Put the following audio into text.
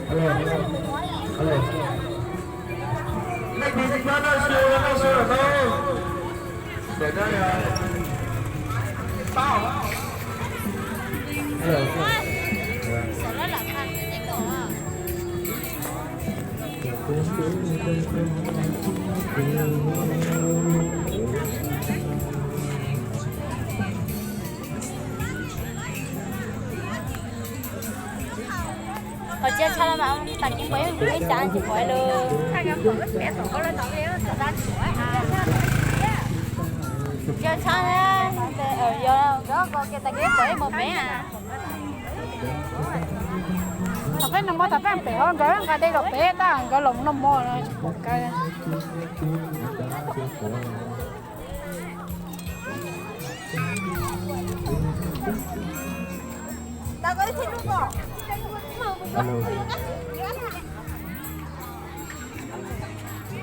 Alo, alo. Leej twg tsis nyob noj su, noj su lawm tau. Ntawm no yog tau. Alo. Qhov tsiaj tshaj mas tas kiv pom ib xav tsis pom lawm. Tsiaj tshaj, yog nkawd ko kiag tas kiv pom ib mos pem. Thaum peb noj mov thaum peb pem hov nkawd nqa dej los pem tab nkawd los noj mov no tsis pom kawg. Alo.